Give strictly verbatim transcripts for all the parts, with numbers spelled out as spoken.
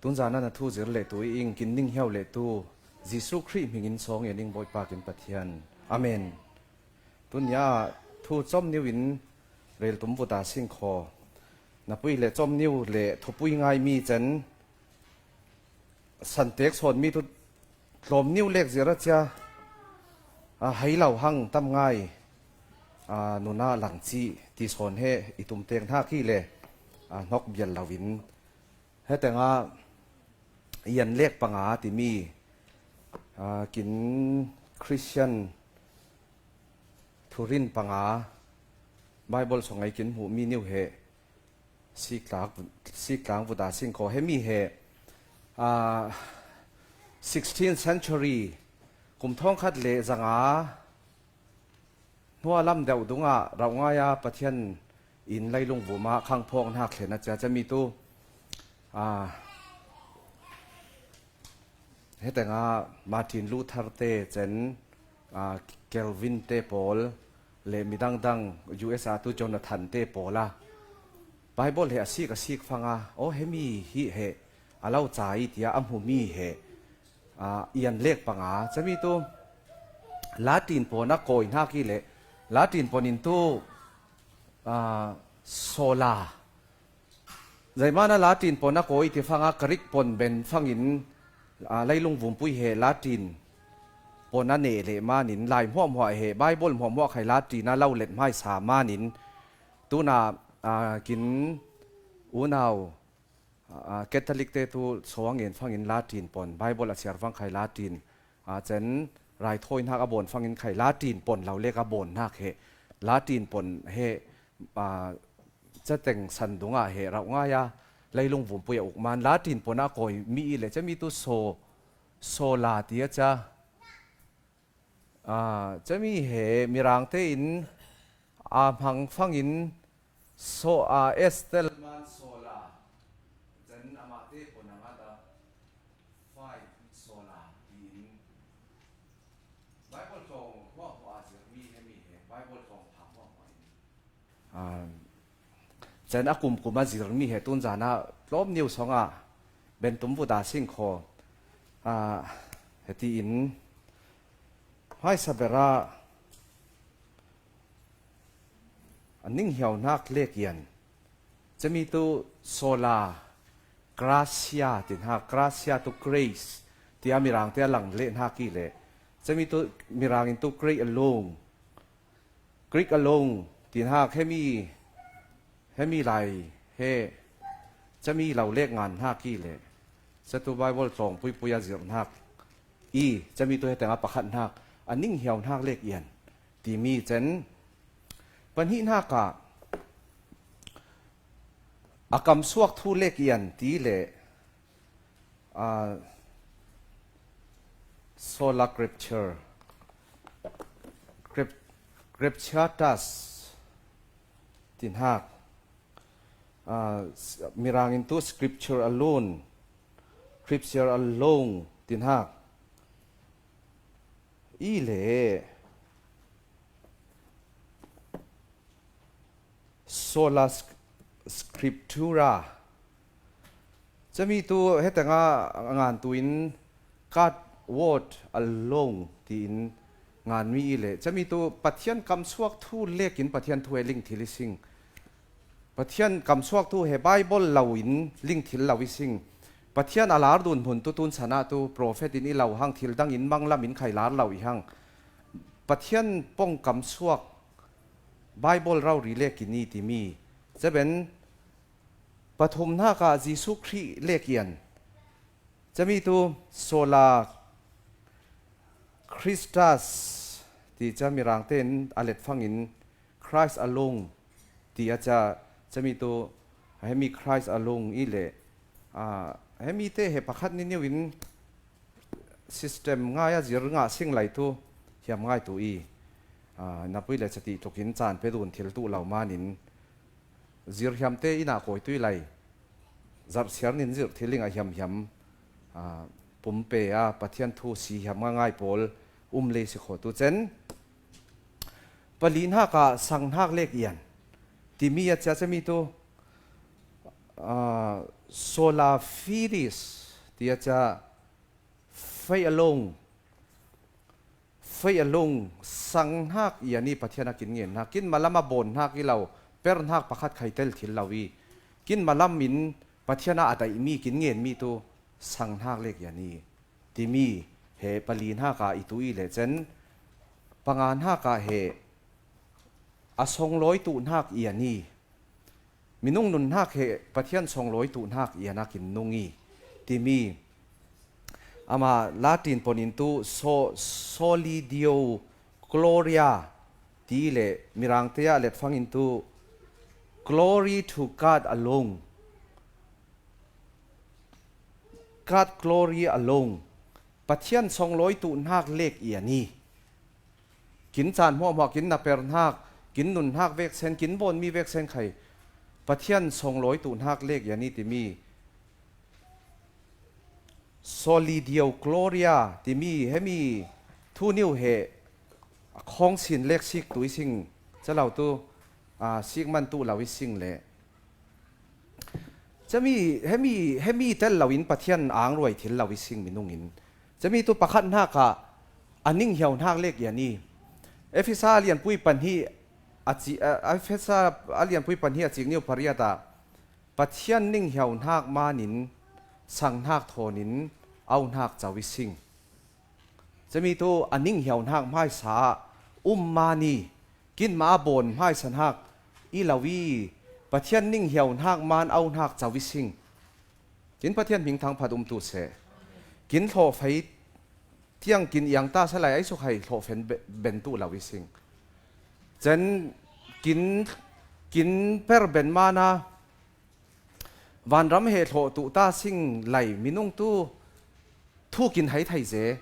Tunzana na thu zir leh tu i ing kin ning hiau leh tu Jesu Khrih hmingin sawng en ing Bawipa kin Pathian. Amen. Tunia thu chom niu in rel tum vuta sing khaw. Na pui le chom niu le thupui ngai mi chen santek sawn mi thu tlawm niu lek zira cia, a, hei lo hang tam ngai, a, nuna lang ci ti sawn he i tum tek hna ki le, a, hnok bial lo in. He tenga yan lek panga timi, a, kin Christian thurin panga Bible song ai kin hmuh mi niu he siktlak, siktlang vuta sing khaw he mi he, a, sixteenth century kum thawng khat le zanga hnua lam deuh dungah rauh ngaia Pathian in leilung vuma khang phawk hnak thlen a cia cemi tu, a, he tenga Martin Luther te chen, a, Calvin te pawl le midang dang U S A tu Jonathan te pawl a Bible he a sik a sik fanga, aw, he mi hi he a lo ca i tia a hmu mi he, a, yan lek panga cemi tu Latin pawn a kawi hnak i le Latin pawn in tu, a, sola. Zeimana Latin pawn a kawi ti fanga Greek pawn ben fangin, a, leilung vumpui he Latin pawn a neh leh manin lai hmuahhmuah he Bible hmuahhmuah khai Latin a lo let hmaisa manin tuna, a, kin unau, a, Catholic te tu sawng en fangin Latin pawn Bible a siar vang khai Latin, a, chen raithawi hnak a bawn fangin khai Latin pawn lo lek a bawn hnak he Latin pawn he, a, cateng san dungah he rauh ngaia leilung vumpui a uk man Latin pawn a kawi mi i le cemi tu so, sola ti a ca. A, cemi he mirang tein a hmang fangin so, a, S tel man sola. Cen amah te pawn a ngata five sola tiin Bible tlawng hmuahhmuah a zirmi he mi he Bible tlawng pha hmuahhmuah in, a, cen a kumkum a zirmi he tunzana tlawm niu sawngah bentum vuta sing khaw, a, hetiin hmaisa berah a ning hiau hnak lek ian cemi tu sola gratia ti hnak, gratia tu grace tia mirang te a lang leh hnak i le cemi tu mirang in tu grace alone, Greek alone ti hnak hemi, hemi lai he cemi lo lek ngan hnak i le catu Bible tlawng puipui a zirh hnak i cemi tu he tenga pakhat hnak a ning hiau hnak lek ian timi cen pahnih hnak ah a kamsuak thu lek ian ti le, a, sola scriptura, scrip-, scripturatus ti hnak, a, s-, mirang in tu scripture alone, scripture alone ti hnak i le sola sc-, scriptura. Cemi tu he tenga ngan tu in God word alone tiin ngan mi i le cemi tu Pathian kamsuak thu lek in Pathian thu he ling thil i sing. Pathian kamsuak thu he Bible lo in ling thil lo i sing. Pathian a lar dun hmun tu tun sana tu prophet in i lo hang thil dang in manglam in khai lar lo i hang. Pathian pong kamsuak Bible rori lek in i timi. Ceben pathum hnak ah Jesu Khrih lek ian. Cemi tu sola Christus ti ca mirang tein a let fangin Christ alone ti a ca cemi tu hemi Christ alone i le, a, hemi te he pakhat ni niu in system ngai a zir ngah sing lai tu hiam ngai tu i, a, na pui le cati tlukin caan pe dun thil tu lo manin zir hiam te ina kawi tui lai. Zarh siar nin zirh thil ing a hiamhiam, a, pumpe a Pathian thu si hiam nga ngai pawl um le si khaw tu cen. Pali hnak ah sang hnak lek ian timi a cia cemi tu, a, Sola fides, tia cia, faith alone, faith alone, sanghnak i a ni, Pathian a kin ngen hnak, kin malam a bawn hnak i lo, per hnak pakhat khai tel thil lo i, kin malam in Pathian a a daih mi, kin ngen mi tu sanghnak lek i a ni, timi he pali hnak a i tu i le cen, panga hnak a he a songlawi tu hnak i a ni, minung nun hnak he Pathian songlawi tu hnak i a na kin nung i, timi ama Latin pon in tu so, Soli Deo Gloria ti le Mirang te a let fang in tu Glory to God alone. God glory alone. Pathian songlawi tu hnak lek i a ni. Kin caan hmuahhmuah, kin na per hnak, kin nun hnak veksen, kin bawn mi veksen khai Pathian songlawi tu hnak lek i a ni timi. Soli Deo Gloria timi hemi thu niu he a khawng sin lek sik tu i sing, ca lo tu, a, sik man tu lo i sing le. Cami, hemi, hemi tel lo in Pathian ang ruai thil lo i sing minung in. Cami tu pakhat hnak ah a ning hiau hnak lek i a ni. Efesa a lianpui pahnih a ci, a, Efesa a lianpui pahnih a cik niu pariat ah Pathian ning hiau hnak man in sanghnak thawn in au hnak co i sing. Cami tu a ning hiau hnak hmaisa ah um man i, kin ma a bawn hmaisa hnak i lo i, Pathian ning hiau hnak man au hnak co i sing. Kin Pathian hming thangphat um tu seh. Kin hlawhfei tiang kin iang ta sa lai ai suk hai hlawhfen be-, ben tu lo i sing. Cen kin, kin per ben man a vanram he hlawh tu ta sing lai minung tu thu kin hai thai ze.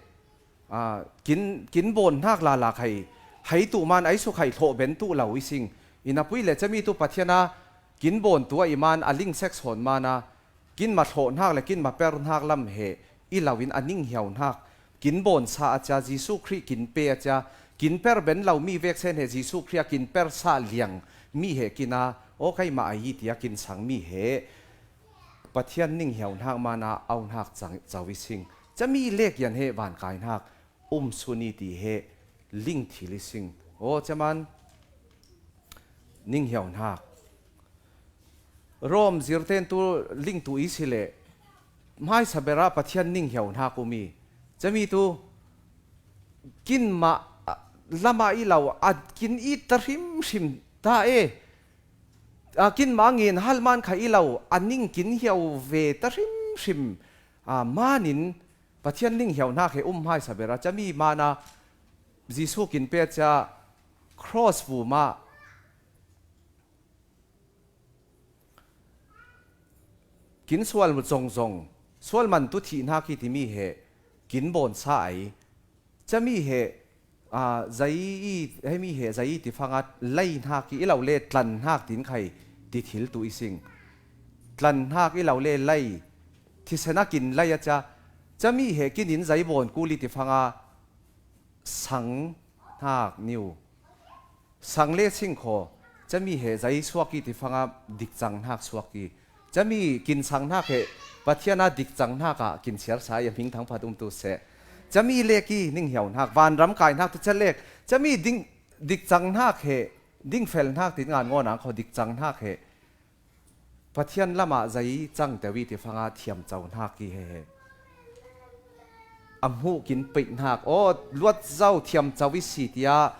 A, kin, kin bawn hnak lala khai, hai tu man ai suk hai hlawh ben tu lo i sing. I na pui le cami tu Pathian a kin bawn tu a i man a ling sek sawn man a, kin ma hlawh hnak le kin ma per hnak lam he i lo in a ning hiau hnak, kin bawn sa a cia, Jesuh Khrih kin pe a cia, kin per ben lo mi veksen he Jesuh Khrih a kin per sa liang mi he kin a, aw kai ma a i tia kin sang mi he Pathian ning hiau hnak man a au hnak cang, co i sing. Cami lek i a ni he van kai hnak um sun i ti he ling thil i sing. Aw, caman ning hiau hnak. Rom zirten tu ling tu i si le, hmaisa ber ah Pathian ning hiau hnak um i. Cami tu kin ma, lam ah i lo, a kin i ta hrimhrim ta e. A kin ma ngen hal man kha i lo, a ning kin hiau ve ta hrimhrim. A man in Pathian ning hiau hnak he um hmaisa ber a, cami man a Jesuh kin pe a cia cross vum ah kin sual zongzong, sual man tu thih hnak i timi he kin bawn sa ai. Cami he, a, zei i, hemi he zei i ti fang a lei hnak i, i lo le tlan hnak tin khai ti thil tu i sing. Tlan hnak i lo le lei, thisen a kin lei a cia. Cami he kin in zei bawn kul i ti fang a sang hnak niu. Sang le sing khaw, cami he zei suak i ti fang a dik cang hnak suak i. Cami kin sang hnak he Pathian a dik cang hnak ah kin siar sa i a hming thangphat um tu seh. Cami lek i ning hiau hnak, vanram kai hnak tu ca lek. Cami ding, dik cang hnak he, ding fel hnak tin ngan ngawn ang khaw dik cang hnak he. Pathian lam ah zei cang teu i ti fang a thiam co hnak i he he. A hmuh kin peih hnak, aw, luat zo thiam co i si tia,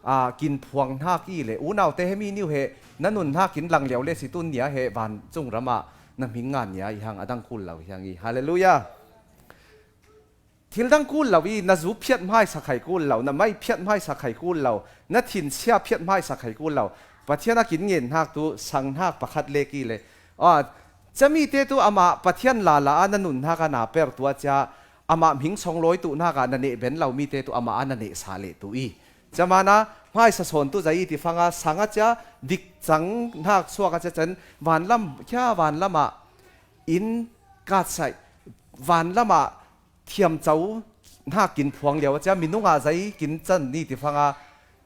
a, kin phuang hnak i le, unau te hemi niu he, na nun hnak in lang liau le si tun nia he, van cung ram ah na hming ngan nia i hang a dang kul lo hiang i. Halleluiah. Thil dang kul lo i, na zu phiat hmaisa khai kul lo, na mai phiat hmaisa khai kul lo, na thinsia phiat hmaisa khai kul lo. Pathian a kin ngen hnak tu, sang hnak pakhat lek i le. A, cami te tu amah Pathian lala a na nun hnak a na per tu a cia, amah hming songlawi tu hnak a na neh ben lo mi te tu amah a na neh sa le tu i. Caman a hmaisa sawn tu zei i ti fang a sang a cia, dik cang hnak suak a cia cen, van lam, khia van lam ah in kat sai, van lam ah thiam co hnak kin phuang liau a cia, minung ah zei kin can ni ti fang a,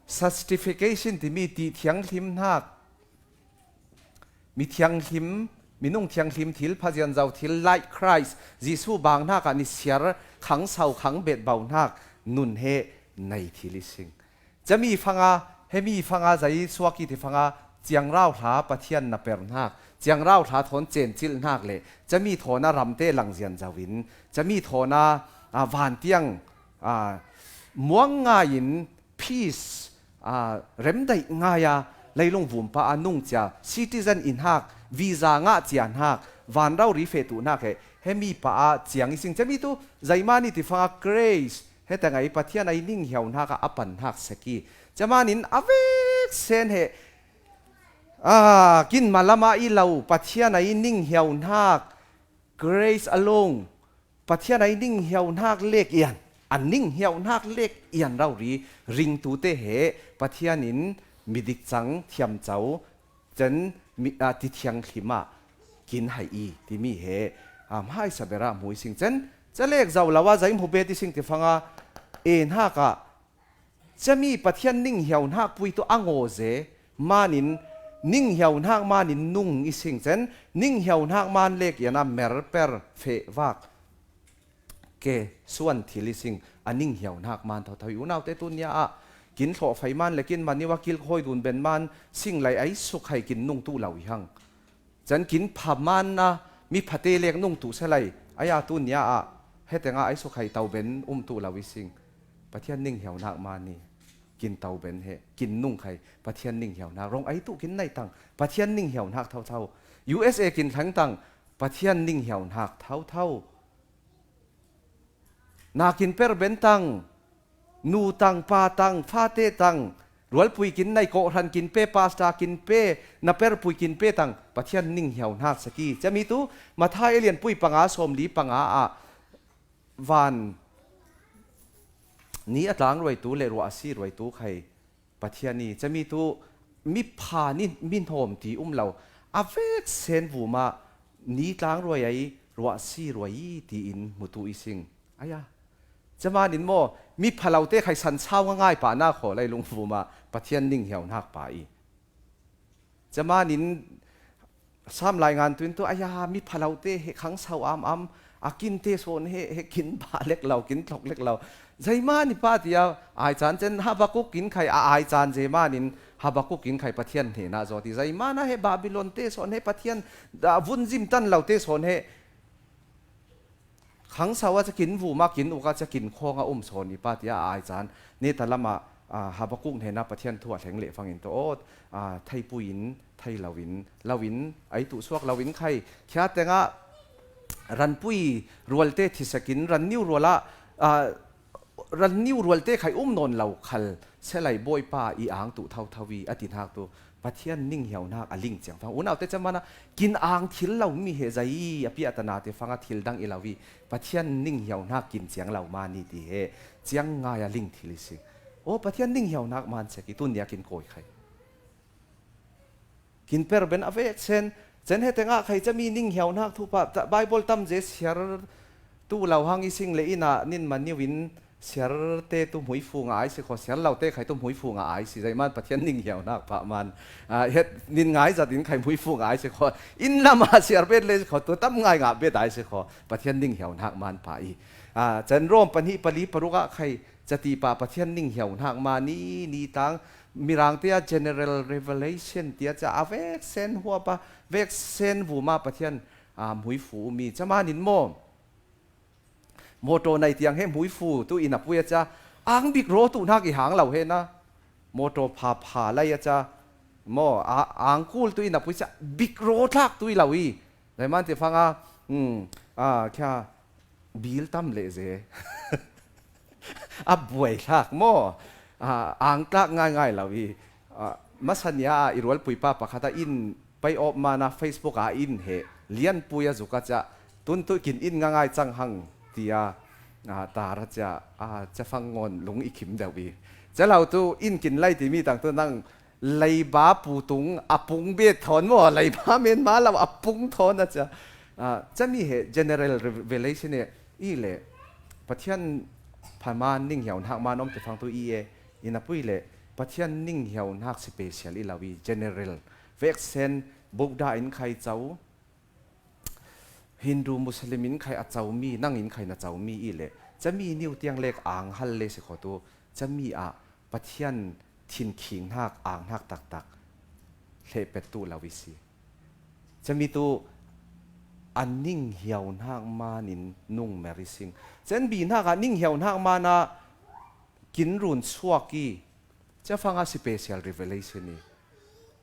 sanctification timi ti thianghlim hnak, mi thianghlim Minung thianghlim thil, phazian zo thil, like Christ, Jesu bang hnakah ni siar, khang sau, khang bet bau hnak, nun he nei thil i sing. Cami fanga, hemi fanga zai suak i ti fanga, ciangrau hla Pathian na per hnak, ciangrau hla thawn cencil hnak le, cami thawn a ramte lang zian zo in, cami thawn a, a, vantiang, a, muang ngai in peace, a, remdaih ngai a, leilung vumpa a nungcia, citizen i hnak, visa ngah cia hnak, vanrau ri feh tu hnak he, hemi pa a ciang i sing. Cami tu, zeimani ti fanga grace, heta ngai Pathian a i ning hiau hnak a, a pan hnak seki. Camanin a vek sen he, a, kin malama i lo, Pathian a i ning hiau hnak, grace alone, Pathian a i ning hiau hnak lek ian, a ning hiau hnak lek ian rau ri, ringtute he, Pathian in midik cang thiam co, cen mi, a, ti thianghlim ah kin hai i, timi he, a, hmaisa bera hmui sing cen, ca lek zau lo a zai hmu bet i sing ti fanga, e hnak ah, cami Pathian ning hiau hnak pui tu a ngaw ze, manin, ning hiau hnak manin nung i sing cen, ning hiau hnak man lek ian a mer per feh vak. Ke suan thil i sing a ning hiau hnak man thotho i unaute tu nia ah, kin thlawh fai man le kin man iwa kil khoi dun ben man, sing lai ai suk hai kin nung tu lo i hang. Cen kin pha man a, mi phate lek nung tu se lai, aya tu nia ah, heta nga ai suk hai tau ben um tu lo i sing. Pathian ning hiau hnak man i, kin tau ben he, kin nung khai, Pathian ning hiau hnak, rong ai tu kin nai tang, Pathian ning hiau hnak thotho. U S A kin thlang tang, Pathian ning hiau hnak thotho. Na kin per ben tang, nu tang, pa tang, fate tang, rualpui kin nai kawhran kin pe, pasta kin pe, na perpui kin pe tang, Pathian ning hiau hnak seki. Cami tu, Mathai a lianpui panga sawmli panga ah, van ni a tlang ruai tu le ruah a si ruai tu khai, Pathian i, cami tu, mi pha ni, mi hnawm ti um lo, a vek sen vuma, ni tlang ruai ai, ruah si ruai i, tiin hmu tu i sing. Aya. Camanin maw, mi pha lote khai san sau nga ngai pa na khaw leilung vuma, Pathian ning hiau hnak pa i. Camanin Sam lai ngan tuin tu, aya, mi pha lote he khang sau am am, a kinte sawn he, he kin ba lek lo, kin thlok lek lo. Zeimani pa tia, ai can cen Habakuk kin khai a ai can ze manin Habakuk kin khai Pathian hnena zaw ti. Zeimana he Babylon te sawn he Pathian, a, vun zim tan lote sawn he, khang sau a ca kin vuma kin uka ca kin khawng a um sawn i pa tia a ai can. Neta lama, a, Habakuk hnena Pathian thu a thleng leh fangin tu aw, a, theipui in, thei loin, loin, ai tu suak loin khai. Khia tenga ranpui rualte thisakin, ranniu ruala, a, ranniu rualte khai um nawn lo khal, selai bawipa i ang tu thotho i, a ti hnak tu. Pathian ning hiau hnak a ling ciang fang. Unaute camana kin ang thil lo mi he zai a piahtana te fanga thil dang i lo i. Pathian ning hiau hnak kin ciang lo mani ti he. Ciang ngai a ling thil i si. O Pathian ning hiau hnak man seki tunia kin kawi khai. Kin per ben a vek sen. Cen heta nga khai cami ning hiau hnak thu pa, ta, Bible tam ze siar tu lo hang i sing le ina nin maniu in siar te tu hmui fu nga ai si kho, siar lo te khai tu hmui fu nga ai si, zai man Pathian ning hiau hnak pa man. A, het nin ngai zat in khai hmui fu nga ai si kho. In lama siar bet le si kho, tu tam ngai nga bet ai si kho. Pathian ning hiau hnak man pa i. A, cen Rom pahnih pali paruk ah khai cati pa Pathian ning hiau hnak ma ni, ni tang, mirang tia general revelation tia ca a vek sen huapa, vek sen vuma Pathian, a, hmui fu umi. Camanin maw? Motor nai tiang he hmui fu tu ina pui a ca, ang bik raw tu hnak i hang lo he na. Motor pha pha lai a ca, maw, a, ang kul tu ina pui ca, bik raw tlak tu i lo i. Zai man ti fanga, hmm, a, khia, bil tam le ze. A buai hlak maw? A, ang tlak ngai ngai lo i. A, masania a i rualpui pa pakhat a in pai op mana Facebook a in he. Lianpui a zuk a ca. Tun tu kin in nga ngai cang hang tia. A, tar a ca. A, ca fang ngon lung i khim deuh i. Ca lo tu in kin lai ti mi tang tu nang leiba pu tung a pung bet thawn maw, leiba men ma lo a pung thawn a ca. A, cami he general revelation e, i le Pathian pha man ning hiau hnak man om ti fang tu i e, ina pui le Pathian ning hiau hnak special i lo i general. Vek sen Buddha in khai cau, Hindu, Muslim in khai a comi, nang in khai na comi i le, cami niu tiang lek ang hal le si kho tu, cami ah Pathian thinkhing hnak, ang hnak taktak hlehpet tu lo i si. Cami tu a ning hiau hnak man in nung mer i sing. Can bi hnak ah ning hiau hnak man ah kin run suak i, cafang a special revelation i,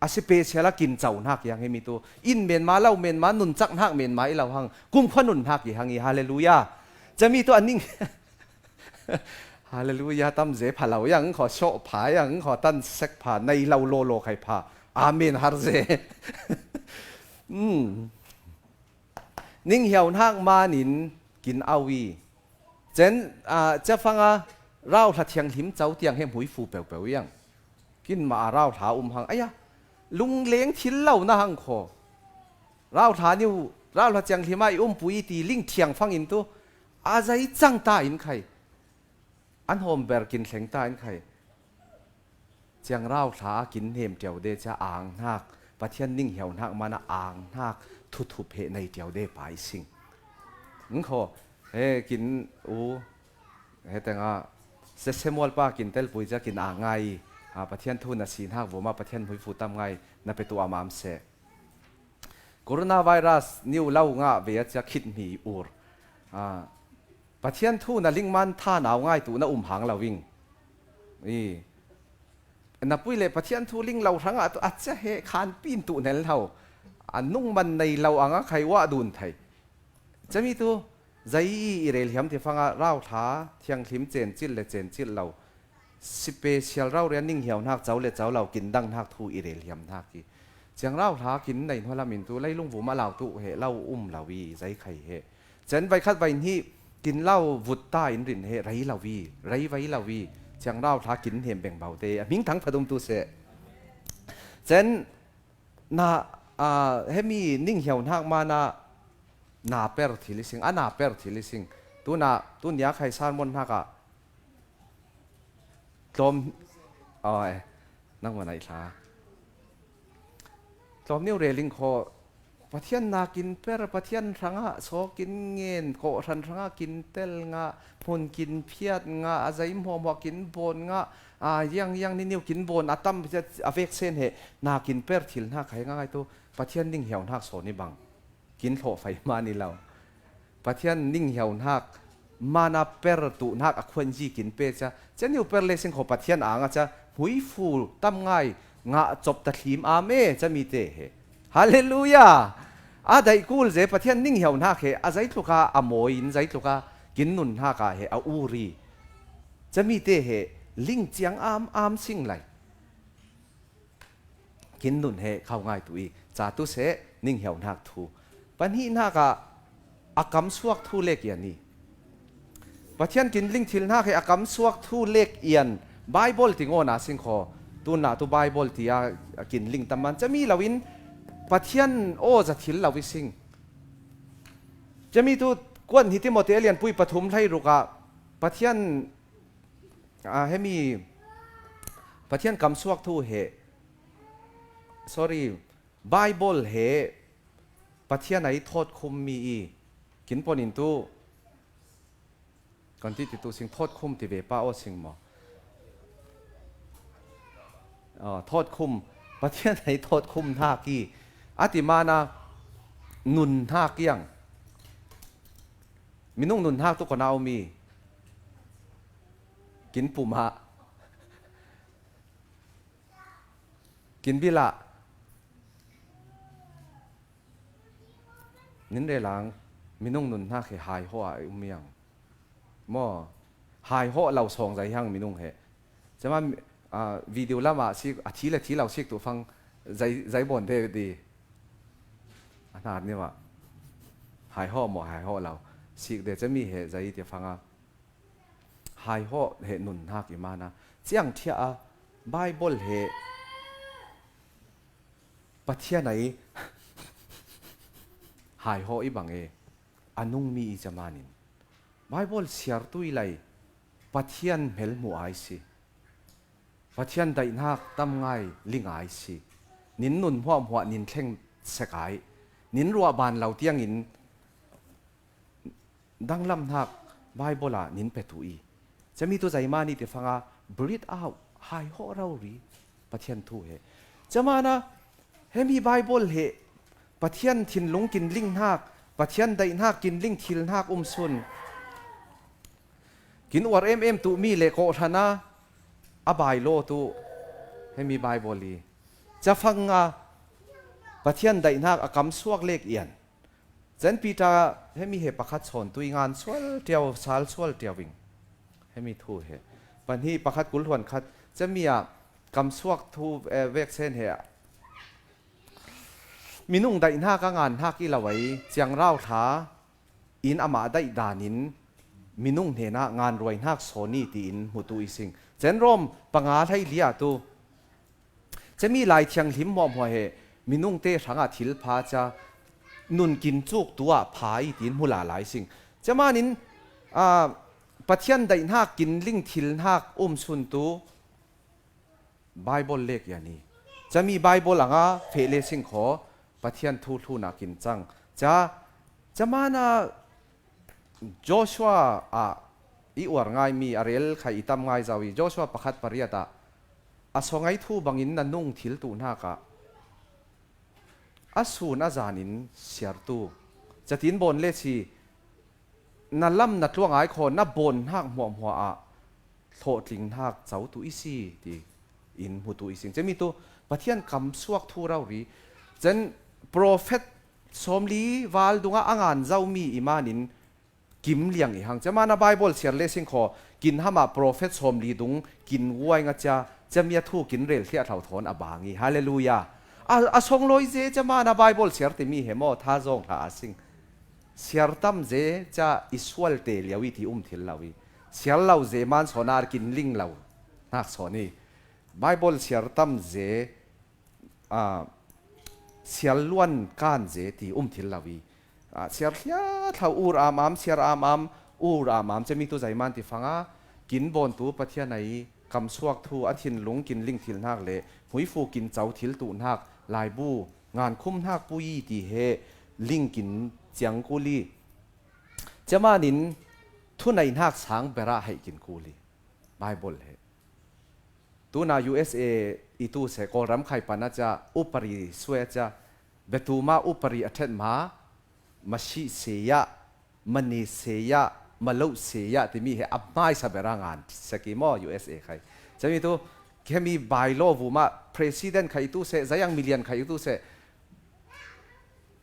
a special a kin co hnak i hang hemi tu. In menma lo menma, nun cak hnak menma i lo hang, kumkhua nun hnak i hang i, halleluia. Cami tu a ning, halleluia, tam ze pha lo yang kho, sawh pha yang kho, tan sek pha, nei lo law law khai pha. Amen, har ze. Hmm. Ning hiau hnak man in kin au i. Cen, ah, cafang a rauhla thianghlim co tiang he hmuifu peuhpeuh i ang. Kin mah a rauhla um hang. Aya, lungleng thil lo na hang kho. Rauhla niu, rauhla thianghlim a i umpui i ti ling thiang fang in tu. A zei cang ta in khai. An hawm ber kin thleng ta in khai. Ciang rauhla a kin hnem ṭiau de cia ang hnak, Pathian ning hiau hnak man a ang hnak thuthup he nei ṭiau de pa i sing. Ng kho, he kin u, he tengah, se Samuel pa kin telpui cia kin ang ngai i, a, Pathian thu na si hnak vawm ah Pathian hmuifu tam ngai, na petu a mam seh. Coronavirus niu lo ngah ve a cia khit hmi ur. Ah, Pathian thu na ling man tha nau ngai tu na um hang lo ing. I, na pui le Pathian thu ling lo hrangah tu a cia he khan pin tu nel hau. A nung man nei lo ang a khai wah dun thei. Cami tu, zei i i rel hiam ti fangah rauhla, thianghlim cencil le cencil lo. Special rauhrian ning hiau hnak co le co lo, kin dang hnak thu i rel hiam hnak i. Ciang rauhla kin nei hnualam in tu, leilung vum a lau tu he lo um lo i, zei khai he. Cen vai khat vai hnih, kin lau vut ta in rin he, rei lo i, rei vai lo i. Ciang rauhla kin hnem beng bau te, a hming thang phadum tu seh. Cen, na, ah, hemi ning hiau hnak man ah na per thil i sing, a na per thil i sing. Tuna, tunia khai sermon hnak ah. Tlawm, oh, eh, nang man ai hla. Tlawm niu reling kho, Pathian na kin per, Pathian hrangah saw kin ngen, kawhhran hrangah kin tel ngah, hmun kin phiat ngah, a zei hmuahhmuah kin bawn ngah, a yang yang niniu kin bawn, a tam a vek sen he, na kin per thil hnak khai ngai tu, Pathian ning hiau hnak sawn i bang. Kin hlawh fai man i lo. Pathian ning hiau hnak, man a per tu hnak a khuan zi kin pe cia. Cia niu per le sing kho Pathian ang a cia, hmuifu tam ngai, ngah cop ta thlim am e, cia mi te he. Halleluia! A daih kul ze Pathian ning hiau hnak he, a zeitluk a a mawi in, zeitluk a kin nun hnak a he, a uri. Cia mi te he, ling ciang am, am sing lai. Kin nun he khau ngai tu i, ca tu seh, ning hiau hnak thu. Pahnih hnak ah a kam suak thu lek ian i. Pathian kin ling thil hnak he a kam suak thu lek ian, Bible ti ngaw na sing kho, tuna tu Bible ti a kin ling tam man. Cia mi lo in, Pathian aw za thil lo i sing. Cia mi tu kuan hi Timothy a lian pui pathum hlei ruk ah, Pathian, ah, hemi, Pathian kam suak thu he, sorry, Bible he Pathian a i thawt khum mi i, kin pon in tu, kan ti ti tu sing thawt khum ti ve pa aw sing maw? Ah, thawt khum, Pathian a i thawt khum hnak i, a ti man a nun hnak i ang. Minung nun hnak tu kona um i, kin pum ah, kin bil ah, nin relang, minung nun hnak he hai hawh ah um i ang. Maw, hai hawh lo sawng zei hang minung he. Cama, ah, video lam ah sik, a thi le thi lo sik tu fang zei, zei bawn te di. A hnar ni mah. Hai hawh maw, hai hawh lo. Sik de cami he zei ti fang a. Hai hawh he nun hnak i man a. Ciang thiah a Bible he Pathian a i hai hawh i bang e. A nung mi i ca man in. Bible siar tu i lai. Pathian hmel hmuh ai si. Pathian daihnak tam ngai ling ai si. Nin nun hmuahhmuah nin thleng sek ai. Nin ruah ban lo tiangin, danglam hnak Bible ah nin petu i. Cami tu zeimani ti fanga breathe out, hai hawh rori Pathian thu he. Camana hemi Bible he Pathian thinlung kinling hnak, Pathian daih hnak kinling thil hnak um sun. Kin uar em em tu mi le kawhhran a a bai law tu hemi Bible i cafang a Pathian daih hnak a kam suak lek ian. Cen Peter hemi he pakhat sawn tui ngan sual tiau, sal sual tiau ing. Hemi thu he. Pahnih pakhat kul hluan khat. Cami a kam suak thu, eh, veksen he. Minung daih hnak a ngan hnak i lo ai, ciangrau thla in amah daih danin minung hnenah ngan ruai hnak sawn i tiin hmutu i sing. Cen Rom panga hlei lia tu. Cami Lai Thianghlim hmuahhmuah he minungte hrangah thil pha ca nun kin cuk tu ah pha i tiin hmu lala i sing. Camanin, ah, Pathian daih hnak kinling thil hnak um sun tu Bible lek ian i. Cami Bible anga feh le sing khaw Pathian thu thlun ah kin cang. Ca, camana Joshua ah i uar ngai mi a rel khai i tam ngai zau i Joshua pakhat pariat ah a sawngai thu bangin na nung thil tu hnak ah a sun a zanin siartu. Catin bawn le si na lam na tluang ai khaw na bawn hnak hmuahhmuah ah hlawhtling hnak co tu i si ti in hmutu i sing. Cemi tu Pathian kam suak thu rori. Cen profet sawmli val dungah a ngan zomi i manin kim liang i hang. Cemana Bible siar le sing khaw kin hama profet sawmli dung kin guai nga cia, cemia thu kin rel thliah thlau thawn a bang i. Halleluia. A, a songlawi ze cemana Bible siar timi he maw tha zawng hla a sing. Siar tam ze ca i sual te liau i ti um thil lo i. Siar lo ze man sawn ar kin ling lo hnak sawn i. Bible siar tam ze, ah, siar luan kan ze ti um thil lo i. Ah, siar hliah thlau ur am am, siar am am, ur am am, cemi tu zeiman ti fanga, kin bawn tu Pathian a i kam suak thu, a thinlung kin ling thil hnak le, hmuifu kin co thil tu hnak, laibu, ngan khum hnak pui ti he ling kin ciang kul i. Cemanin thuneih hnak sang berah hei kin kul i. Bible he. Tuna U S A i tu se, Kawlram khai pana ca, upari sue ca, betuma upari a thet ma, masi seya, mani seya, malo seya, timi he a hmaisa bera ngan seki maw U S A khai. Cemi tu, kemi bailo vuma, president khai tu se, zayang milian khai tu se,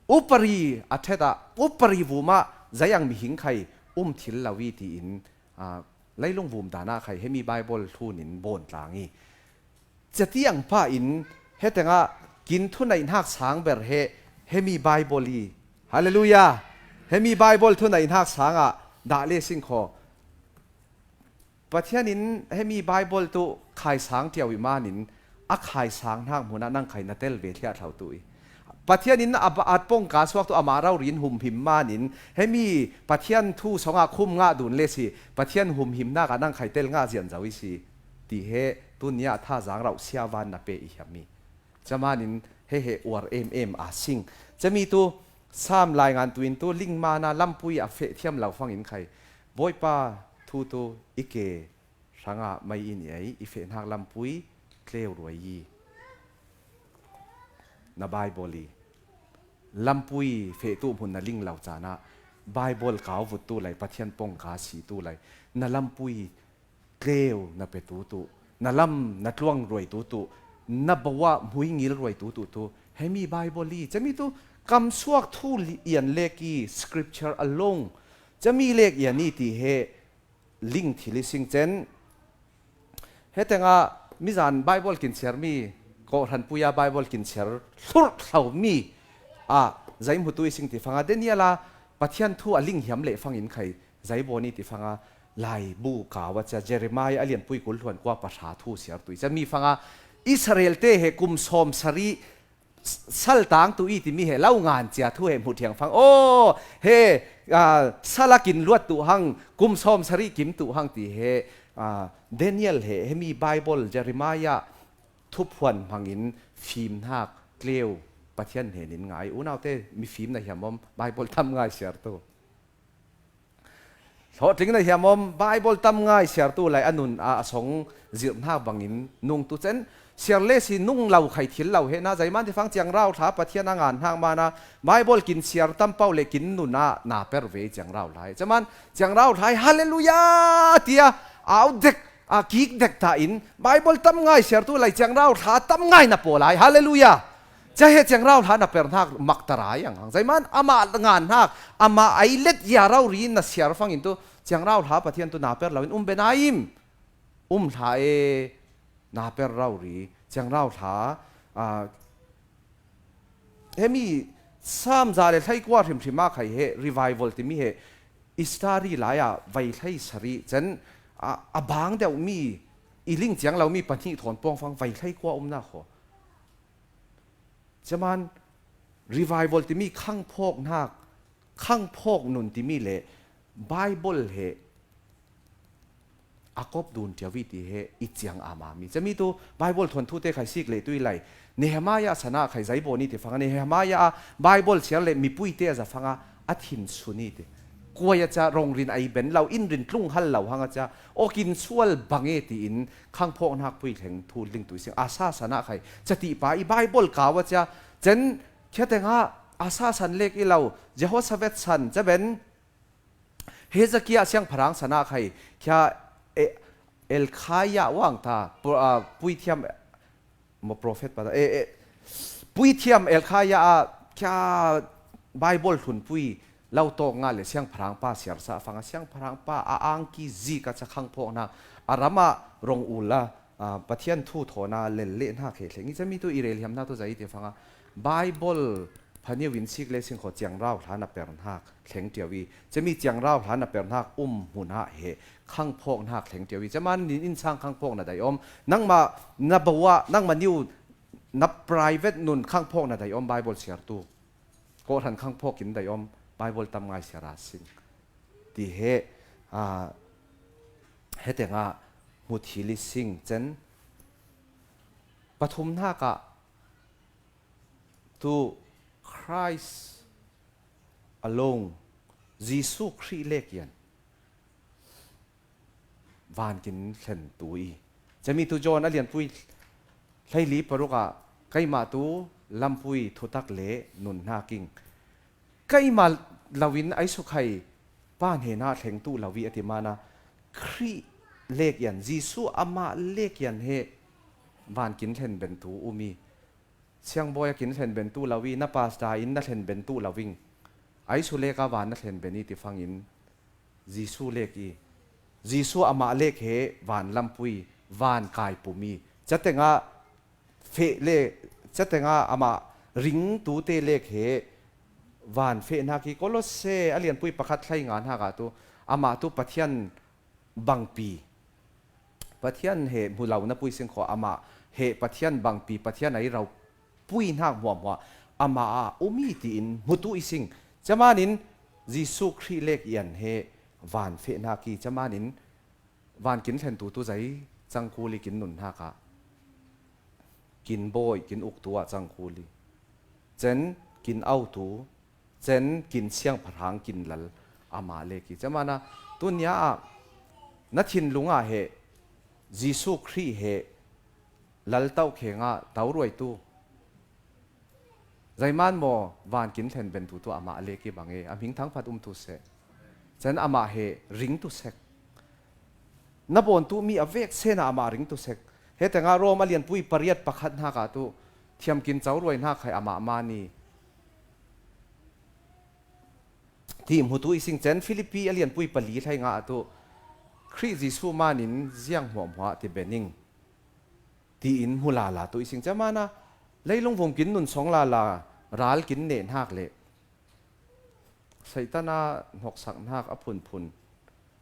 upari a theta, upari vuma, zayang mihing khai, um thil lo i ti in, ah, leilung vum dana khai hemi Bible thlun in bawn tlang i. Catiang pha in hetengah kin thuneih hnak sang ber he hemi Bible i. Halleluia. Hemi Bible thuneih hnak sangah dah le sing khaw. Pathian in hemi Bible tu khai sang tiau i manin a khai sang hnak hmunah nang khai na tel ve thliah thlau tu i. Pathian in a, a pongka suak tu amah rori in humhim manin hemi Pathian thu songah khum ngah dun le si, Pathian humhim nakah nang khai tel ngah zian zo i si. Ti he tunia thazang rauh siavan na pe i hiam i. Camanin he he uar em em a sing. Cami tu Sam lai ngan tu in tu lingmana lampui a feh thiam lo fangin khai. Bawipa thu tu i ke hrangah mei in i ei, i feh hnak lampui tleu ruai i. Na Bible i lampui feh tu hmun na ling lo canah Bible kau vut tu lai, Pathian pongka si tu lai, na lampui tleu na pe tu tu, na lam na tluang ruai tu tu, na bawa hmui ngil ruai tu tu tu, hemi Bible i, cami tu kam suak thu li-, ian lek i scripture alone, cami lek ian i ti he ling thil i sing cen. Hetengah mizan Bible kin siar mi, kawhhran puia Bible kin siar hlurh thlau mi ah zei hmutu i sing ti fanga Daniel a Pathian thu a ling hiam le fangin khai zei bawn i ti fanga laibu kau a cia Jeremiah a lianpui kul hluan kua pahra thu siar tu i cia mi fanga Israel te he kum sawm sarih saltang tu i timi he lo ngan cia thu he hmuh thiang fang. Aw, he, ah, sal a kin luat tu hang, kum sawm sarih kim tu hang ti he, ah, Daniel he, he mi Bible, Jeremiah thuphuan hmangin fim hnak tleu Pathian hnenin ngai. Unaute, mi fim na hiam om, Bible tam ngai siar tu. Hawhtling na hiam om, Bible tam ngai siartu lai a nun a, a song zirh hnak bangin nung tu cen, siar le si nung lo khai thil lo he na, zeiman ti fang ciangrau thla Pathian a ngan hnak mana, Bible kin siar tam pau le kin nun a na per ve ciangrau thla hi. Caman ciangrau thla hi, Halleluia! Tia au dek, a kik dek ta in, Bible tam ngai siartu lai ciangrau thla tam ngai na paw lai, Halleluia! Cia he ciangrau thla na per hnak mak ta rai ang hang. Zeiman amah ngan hnak, amah ai let ya rau ri na siar fangin tu, ciangrau thla Pathian tu na per lo in um be na im, um thla e, na per rau ri, ciangrau thla, a, hemi Sam za le thlai kua hrimhrim a khai he, revival timi he, i study lai a vai thlai sari cen, a, a bang deuh mi, i ling ciang lo mi pahnih thawn pawng fang vai thlai kua um na kho. Caman revival timi khangphawk hnak, khangphawk nun timi le Bible he a kop dun tia vi ti he i ciang ama mi. Cami tu Bible thuan thu te khai sik le tui lai. Nehemiah sana khai zai bo ni ti fang. Nehemiah a Bible siar le mipui te a za fanga a thin su ni ti. Kuai a ca rong rin ai ben lo, in rin tlung hal lo hang a ca. Awkin sual bang e ti in khangphawk hnak pui thleng thu ling tui sing. Asa sana khai. Ca ti pa i Bible kau a ca. Cen khia tenga Asa san lek i lo. Jehoshaphat san ca ben. Hezekiah siangpahrang sana khai, khia, eh, Elkhaya wang ta, pro-, ah, puithiam, mo prophet pa ta, eh, eh, puithiam Elkhaya a, khia Bible hlun pui, lo tawk nga le siangpahrang pa siarsa fanga siangpahrang pa a angki zi ka ca khangphawk hna, a rama rong ula, ah, Pathian thu thawna lel le hna khe thleng i cami tu i rel hiam hna tu zai ti fanga Bible phaniu in sik le sing kho ciangrau hla na per hnak thleng ṭio i, cami ciangrau hla na per hnak um hmun ah he khangphawk hnak thleng ṭio i, caman nin innsang khangphawk na dai om, nangmah na bo ah, nangmah niu na private nun khangphawk na dai om, Bible siartu, kawhhran khangphawk in dai om, Bible tam ngai siar a sing ti he, aa, hetengah hmu thil i sing cen. Pathum hnak ah, tu Christ alone, Jesuh Khrih lek ian van kin thlen tu i, cami tu John a lianpui hleili paruk ah, keimah tu lampui thutak le nun hna king, keimah loin ai sukhai pa hnenah thleng tu lo i a ti mana, Khrih lek ian, Jesuh amah lek ian he van kin thlen ben tu um i, siangbawi a kin thlen ben tu lo i, na pasta in na thlen ben tu lo ing. Ai su lek a van na thlen ben i ti fangin Jesuh lek i, Jesuh amah lek he van lampui, van kai pum i, catengah feh le, catengah amah ring tu te lek he van feh hnak i, Kolose a lianpui pakhat hlei nga hnak ah tu, amah tu Pathian bangpi, Pathian he hmu lo na pui sing kho, amah he Pathian bangpi, Pathian ai ro pui hnak hmuahhmuah amah ah um i tiin hmu tu i sing. Camanin Jesuh Khrih lek ian he van feh hnak i, camanin van kin thlen tu tu zai cang kul i kin nun hnak ah, kin bawi, kin uk tu ah cang kul i, cen kin au tu, cen kin siangpahrang kin lal amah lek i. Camana tunia ah na thinlung ah he Jesuh Khrih he lal tauh kheng ah tauruai tu, zeiman maw van kin thlen ben tu tu amah lek i bang e, a hming thangphat um tu seh. Cen amah he ring tu sek. Na bawn tu mi a vek sen ah amah ring tu sek. Hetengah Rom a lianpui pariat pakhat hnak ah tu thiam kin cauruai hnak khai amah mani ti hmu tu i sing cen. Filipi a lianpui pali hlei nga ah tu Khrih Jesuh manin ziang hmuahhmuah ti bening tiin hmu lala tu i sing. Camana leilung vung kin nun song lala, ral kin neh hnak le Satan a hnoksak hnak a phunphun,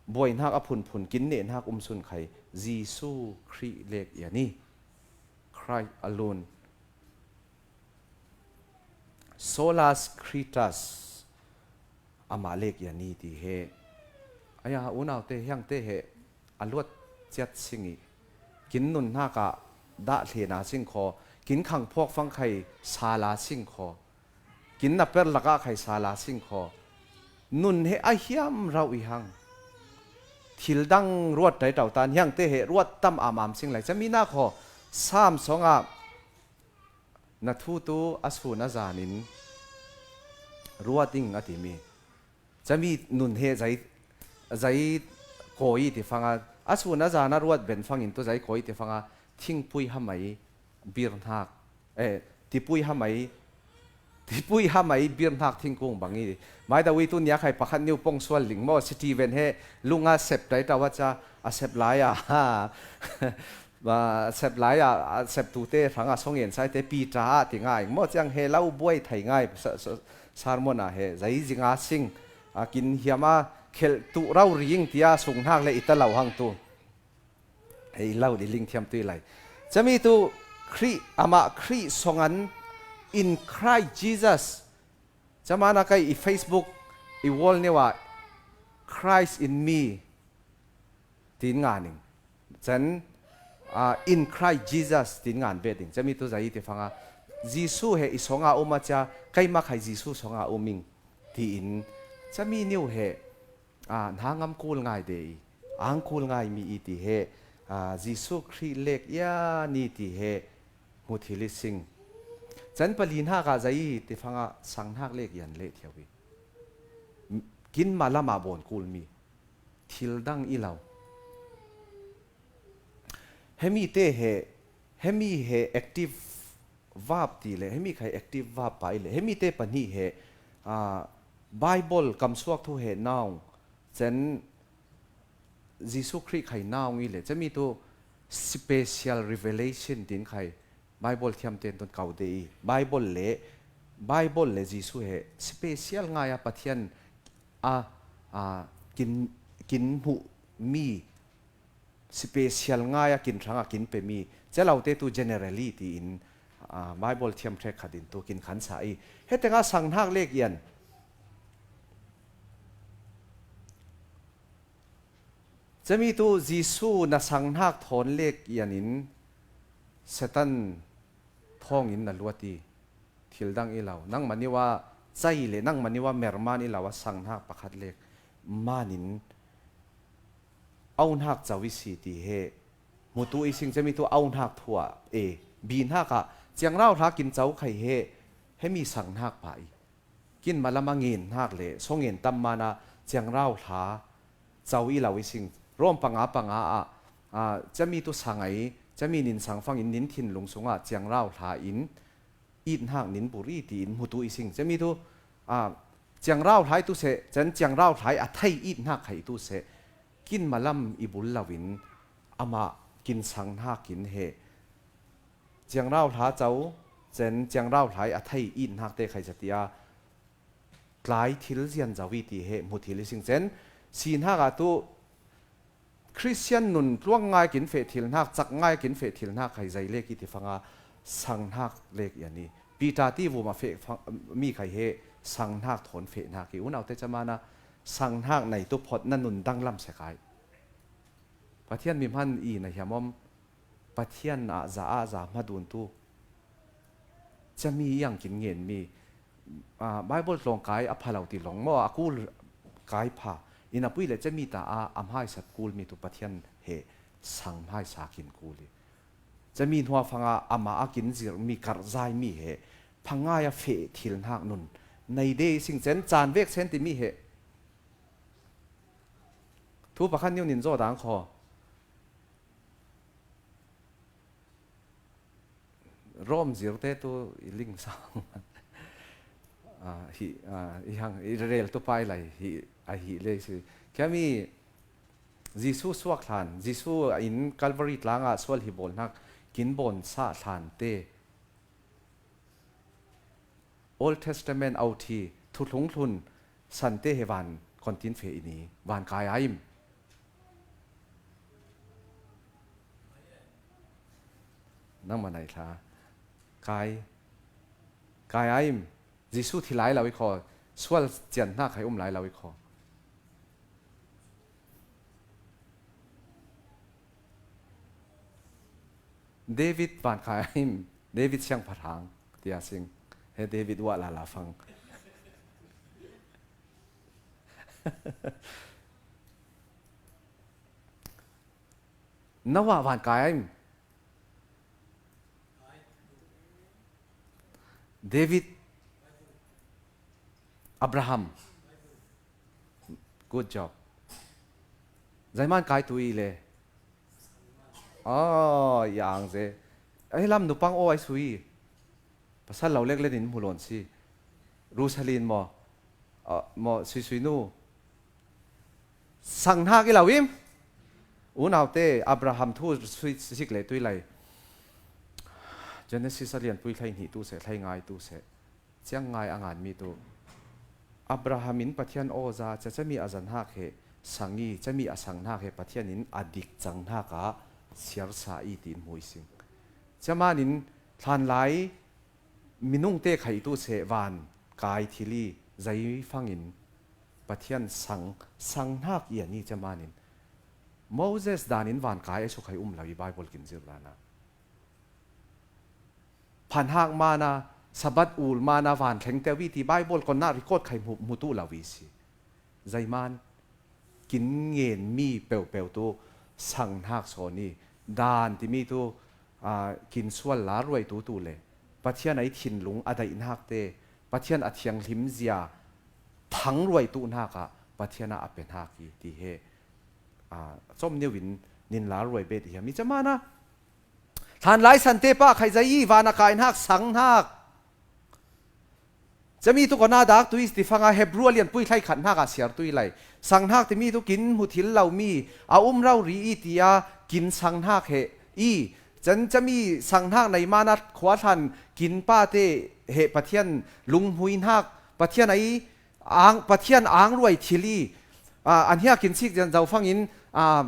buai hnak a phunphun kin neh hnak um sun khai Jesuh Khrih lek ian i, Christ alone, solas Christus, amah lek ian i ti he. Aya, unaute hiangte he a luat ciat sing i, kin nun hnak ah dah hlena sing kho, kin khangphawk fang khai sala sing kho, kin na per lakah khai sala sing kho. Nun he a hiam rauh i hang. thil dang ruat taitau tan hiangte he ruat tam amam sing lai. Cami nak haw, Sam sawngah na thu tu a sun a zanin ruat ding a timi. Cami nun he zai, zai kawi ti fanga, a sun a zana ruat ben fangin tu zai kawi ti fanga, thingpui hamai birhnak, eh, tipui hamai, tipui hamai birhnak thingkung bang i. Mai da ui tu nia khai pakhat niu pong sual ling maw, Steven he lunga sep taitau a ca, a sep lai a, ha. A sep lai a, a sep tute hranga song en saite Peter a ti ngai maw, ciang he lau buai thai ngai, sa, sa, sermon a he, zai zinga sing, a kin hiam a khelh tu rau ring tia sung hnak le i ta lau hang tu. Hei lo di ling thiam tui lai. Cami tu Khrih, amah Khrih songan in Christ Jesus. Camana kai i Facebook, i wall newa Christ in me tin nga ning. Cen, ah, in Christ Jesus tin ngan bet ding. Cami tu zai ti fanga. Jesu he i songa um a cia, kai makhai Jesu songa um ing. Ti in, cami niu he, ah, hna ngam kul ngai de i, ang kul ngai mi i ti he, ah, Jesu Khrih lek ia ni ti he, hmu thil i sing. Can pali hnak ah zai i ti fanga sang hnak lek ian leh thiau i. Kin malam ah bawn kul mi. Thil dang i lo. Hemi te he, hemi he active verb ti le, hemi khai active verb pa i le, hemi te pahnih he, ah, Bible kamsuak thu he noun, cen Jesu Khrih khai noun i le, cemi tu special revelation tin khai Bible thiam ten tun kau de i. Bible le, Bible le Jesu he special ngai a Pathian a, a, kin, kin hmuh mi special ngai a kin hrang a kin pe mi, celaute tu generally ti in, ah, Bible thiam hrek khat in tu kin khan sa i. Hete nga sang hnak lek ian. Cemi tu Jesu na sang hnak thawn lek ian in Satan thawng in na luat i. Thil dang i lo. Nangmah niwa cai le nangmah niwa merman i lo a sang hnak pakhat lek. Manin au hnak cau i si ti he, mutu i sing cemi tu au hnak thu ah e, bi hnak ah ciangrau hla kin cau khai he, hemi sang hnak pa i. Kin malam a ngen hnak le, so ngen tam mana ciangrau hla cau i lo i sing. Rom panga panga ah, ah, cemi tu sang ai, cemi nin sang fangin nin thinlung sungah ciangrau hla in, it hnak nin bur i tiin hmutu i sing. Cemi tu, ah, ciangrau hlai tu seh, cen ciangrau hlai a thei it hnak khai tu seh. Kin malam i bul loin amah kin sang hnak in he. Ciangrau hla cau, cen ciangrau hlai a thei it hnak te khai zatia. Tlai thil zian zo i ti he hmu thil i sing cen. Si hnak ah tu Khristian nun tluang ngai kin feh thil hnak, cak ngai kin feh thil hnak khai zai lek i ti fanga sang hnak lek ian i. Peter ti vum a feh fang, mi khai he sang hnak thawn feh hnak i. Unaute camana sang hnak nei tu phot na nun dang lam se kai. Pathian mi hman i na hiam om. Pathian ah za ah za hmadun tu. Cami iang kin ngen mi. Ah, Bible tlawng kai a pha lo ti long maw, a kul kai pha. Ina pui le cami ta a, a hmaisat kul mi tu Pathian he sang hmaisa kin kul i. Cami hnuah fanga amah a kin zir mi karh zai mi he. Phangai a feh thil hnak nun. Nei de sing cen caan vek sen ti mi he. Thu pakhat niu nin zaw dang khaw. Rom zirte tu i ling sang. Ah, hi, ah, i hang, i rel tu pai lai, hi, a hi le si. Kiami Jesu suak hlan, Jesu in Calvary tlanga sual hi bawl hnak, kin bawn sa hlan te. Old Testament authi, thuthlung thlun, sante he van kontin fe ini, van kai aim. Nangmah nai thla. Kai. Kai aim. Jesu thi lai lo i khaw. Sual cian hna khai um lai lo i khaw. David van kai aim. David siang pharang. Tia sing. He David wah la la fang. Noah van kai a im. David, Abraham. Good job. Zaiman kai tu i le. Oh, yang ze. Ai lam nupang o ai sui. Pasal lo lek le din mulon si. Rusalin mo. Ah, mo sui sui nu. Sang hnak i lo im. Unaute Abraham thu sui sik le tui lai. Genesis a lian pui thlai hnih tu se, thlai ngai tu se. Ciang ngai a ngan mi tu. Abraham in Pathian aw za, ca cami a zan hnak he sang i, cami a sang hnak he Pathian in a dik cang hnak a siar sa i tiin hmui sing. Ca man in hlan lai minung te khai tu se van kai thil i zei fang in Pathian sang, sang hnak i a ni ca man in. Moses dan in van kai a su khai um lo i Bible kin zir dan a. Phan hak mana, Sabbath ul mana, van thleng teu i ti Bible kon na record khai hmu, hmu tu lo i si. Zaiman, kin ngen mi peuhpeuh tu sang hnak sawn i, dan timi tu, ah, kin sual la ruai tu tu le. Pathian a i thinlung a daih hnak te, Pathian a thianghlim zia thang ruai tu hnak ah, Pathian a a pe hnak i ti he, ah, com neu in nin la ruai bet i hiam i ca mana. Hlan lai sante pah khai zai i van a kai hnak sang hnak. Cami tu kona dak tu i ti fanga Hebru a lian pui thlai khat hnak a siar tu i lai. Sang hnak timi tu kin hmu thil lo mi a um rau ri i tia kin sang hnak he i. Can cami sang hnak nei mana khua hlan kin pa te he Pathian lunghmui hnak Pathian a i ang, Pathian ang ruai thil i, ah, an hiak in sik zian zo fangin, ah,